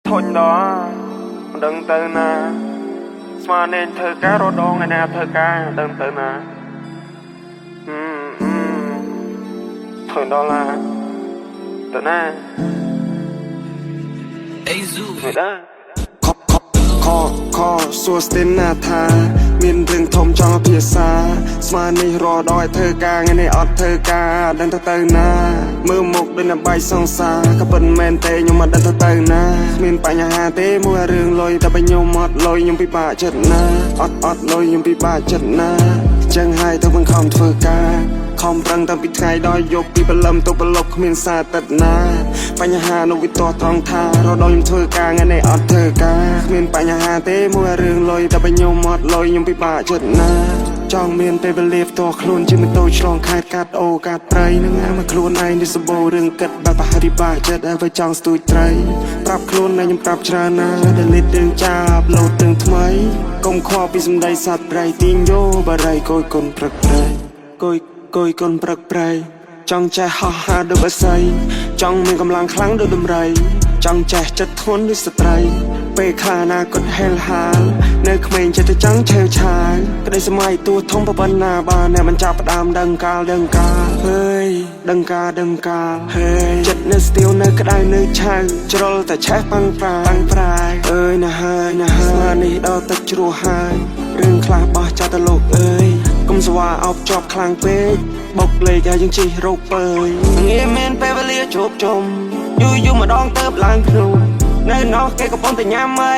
ធុញដល់មិនដឹងទៅណាស្មាននេះធ្វើការរដងឯណាធ្វើការមិនដឹងទៅណាហឹមហឹមធុញដល់ណាទៅណាមិនដែរ ខខខខសួស្ទេណាថា មានរឿងធំចង់ភាសាស្មាននេះរដឲ្យធ្វើការថ្ងៃនេះអត់ធ្វើការដឹងទៅទៅណាមើលមុខដូចអ្នកបាយសង្សារក៏ពិតមែនទេខ្ញុំមិនដឹងទៅទៅណាគ្មានបញ្ហាទេមួយរឿងលុយតែបើខ្ញុំអត់លុយខ្ញុំពិបាកចិត្តណាអត់អត់លុយខ្ញុំពិបាកចិត្តណាចឹងហើយទៅបង្ខំធ្វើការខំប្រឹងតាំងពីថ្ងៃដល់យប់ពីព្រលឹមទៅប្រឡប់គ្មានសារទឹកណាបញ្ហានៅវិទោះត្រង់ថារដល់ខ្ញុំធ្វើការថ្ងៃនេះអត់ធ្វើការគ្មានបញ្ហាទេមួយរឿងលុយតែបើខ្ញុំអត់លុយខ្ញុំពិបាកចិត្តណាចង់មានពេលវេលាផ្ទាល់ខ្លួនជិះម៉ូតូឆ្លងខេត្តកាត់អូកាត់ព្រៃនឹងអាមកខ្លួនឯងនេះសម្បូររឿងគិតបែបប្រហែលពិបាកចិត្តហើយបើចង់ស្ទូចត្រីប្រាប់ខ្លួនឯងខ្ញុំប្រាប់ច្រើនណាស់ delete រឿងចាប់លោតរឿងថ្មីកុំខ្វល់ពីសម្ដីសត្វព្រៃទីងយោបារីកុយកុនព្រឹកព្រៃកុយកុយកុនព្រឹកព្រៃចង់ចេះហោះហើរដូចបក្សីចង់មានកម្លាំងខ្លាំងដូចដំរីចង់ចេះចិត្តធ្ងន់ដូចស្ត្រីពេលខ្លះអនាគតហេលហាលនៅក្មេងចិត្តតែចង់ឆេវឆាយក្តីសម័យទួធំប៉ុណ្ណាបើអ្នកមិនចាប់ផ្ដើមដឹងកាលដឹងកាលហេយដឹងកាលដឹងកាលហេយចិត្តនៅស្ទៀវនៅក្តៅនៅឆៅជ្រុលតែឆេះប៉ាំងប្រាប៉ាំងប្រាយអើយណាហើយណាហើយនេះដល់ទឹកជ្រោះហើយរឿងខ្លះបោះចោលទៅលោកអើយកុំស្វាអោបជាប់ខ្លាំងពេកបុកលេខឲ្យយើងជិះរោគពើយងាយមានពេលវេលាជួបជុំយូរយូរម្ដងទៅឡើងភ្នំនៅនោះគេកំពុងតែញ៉ាំអី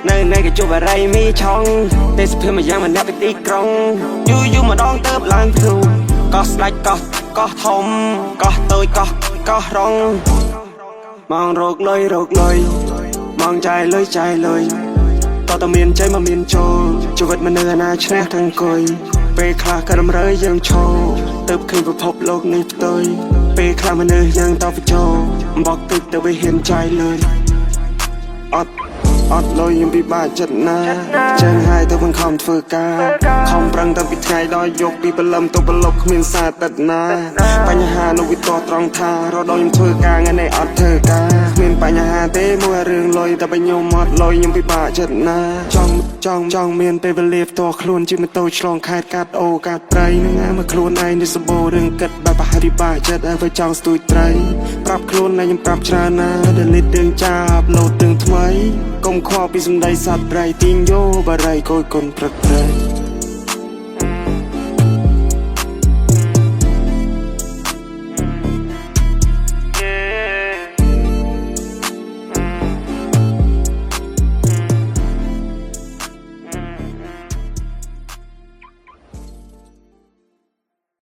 នៅនៃគេជួបអរិយមីឆុងទេសភាពមួយយ៉ាងម្នាក់ពីទីក្រុងយូរយូរម្ដងទៅឡើងភ្នំកោះស្ដាច់កោះកោះធំកោះតូចកោះកោះរងម៉ងរកលុយរកលុយម៉ងចាយលុយចាយលុយតតមានចេញមកមានចូលជីវិតមនុស្សអាណាឈ្នះទាំងគុយពេលខ្លះក៏តម្រូវយើងឈរទៅឃើញពិភពលោកនេះផ្ទុយពេលខ្លះមនុស្សយើងតបចូលបកតិចទៅវាហ៊ានចាយលុយអត់អត់លុយខ្ញុំពិបាកចិត្តណាចឹងហើយទៅបង្ខំធ្វើការខំប្រឹងតាំងពីថ្ងៃដល់យប់ពីព្រលឹមទៅប្រឡប់គ្មានសារទឹកណាបញ្ហានៅវិទោះត្រង់ថារដល់ខ្ញុំធ្វើការថ្ងៃនេះអត់ធ្វើការគ្មានបញ្ហាទេមួយរឿងលុយតែបើខ្ញុំអត់លុយខ្ញុំពិបាកចិត្តណាចង់ចង់ចង់មានពេលវេលាផ្ទាល់ខ្លួនជិះម៉ូតូឆ្លងខេត្តកាត់អូកាត់ព្រៃនឹងអាមកខ្លួនឯងនេះសម្បូររឿងគិតបែបប្រហែលពិបាកចិត្តហើយបើចង់ស្ទូចត្រីប្រាប់ខ្លួនឯងខ្ញុំប្រាប់ច្រើនណាស់ delete រឿងចាប់លោតរឿងថ្មីកុំខ្វល់ពីសម្ដីសត្វព្រៃទីងយោបារីកុយកុនព្រឹកព្រៃ។